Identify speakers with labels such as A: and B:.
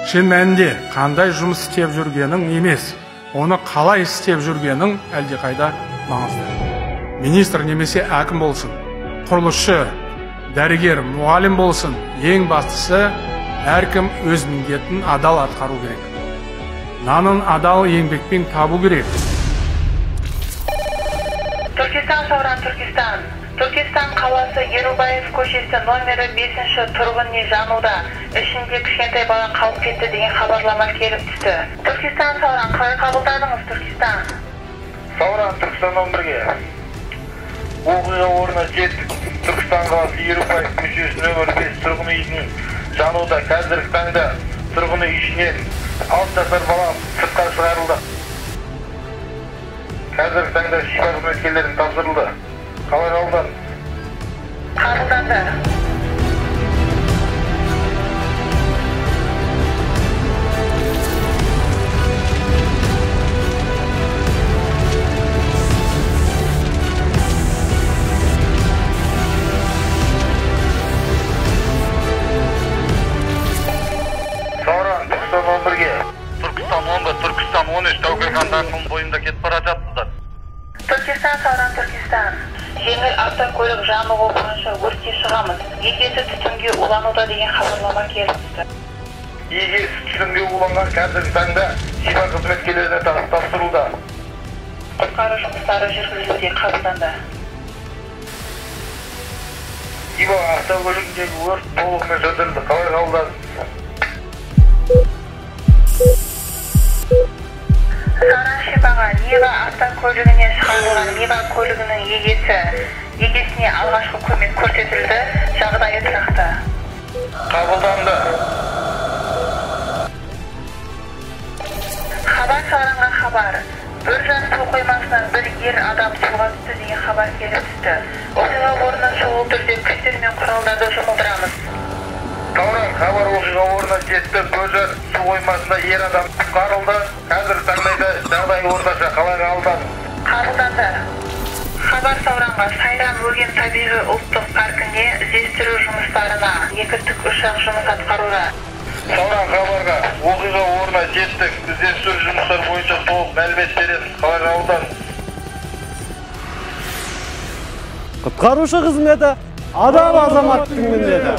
A: Шын мәнінде қандай жұмыс істеп жүргенің емес, оны қалай істеп жүргенің әлдеқайда маңызды. Министр немесе әкім болсын, құрылысшы, дәрігер, мұғалім болсын, ең бастысы әркім өз міндетін адал атқару керек. Нанын адал еңбекпен табу керек.
B: Түркістан, Сауран, Түркістан. Түркістан қаласы Ерубаев көшесі номері 5-ші тұрғын үй жануда. Ішінде кішкентай бала қалып кетті деген хабарлама келіп түсті. Түркістан, Сауран, қалай қабылдадыңыз, Түркістан?
C: Сауран, Түркістан 11-ге. Оқиға орнына жеттік. Түркістан қаласы Ерубаев көшесі нөмірі 5 тұрғын үйдің жануда. Қазіргі таңда тұрғын үй ішінен 6 жасар бала сыртқа шығарылды. Қазіргі таңда шипа қызметкерлеріне тапсырылды. Қалай қабылданды?
B: Қабылданды.
C: Сауран, Түркістан 11-ге.
D: Түркістан 11, Түркістан 13, Тәуке хан даңғылының бойында кетіп бара жатсыздар.
B: Түркістан, Сауран, Түркістан. Жеңіл автокөлік жануы бойынша өртке шығамыз. Егесі түтінге улануда деген хабарлама келіп түсті.
C: Егесі түтінге уланған қазіргі таңда шипа қызметкерлеріне тапсырылуда.
B: Құтқару жұмыстары жүргізілуде, қабылданды.
C: Шипа автокөлігіндегі өрт толығымен сөндірілді. Қалай қабылдадыңыз?
B: Сауран Шипаға Нива автокөлігіне шығарылған Нива көлігінің егесіне алғашқы көмек көрсетілді, жағдайы тұрақты.
C: Қабылданды.
B: Хабар Сауранға хабар. Бөржан су қоймасынан бір ер адам суға түсті деген хабар келіп түсті. Оқиға орнына шұғыл түрде күштер мен құралдарды жұмылдырамыз.
C: Сауран, хабар оқиға орнына жетті. Бөржан су қоймасында ер адам құтқарылды. Қазіргі таңда жағдай орташа. Қалай қабылданды?
B: Қабылданды. Хабар Сауранға Сайрам Өгем табиғи ұлттық паркінде іздестіру жұмыстарына 2 тікұшақ жұмыс атқаруда.
C: Сауран, хабарға оқиға орнына жеттік. Іздестіру жұмыстары бойынша толық мәлімет береміз. Қалай қабылданды?
E: Құтқарушы қызметі адал азаматтың міндеті.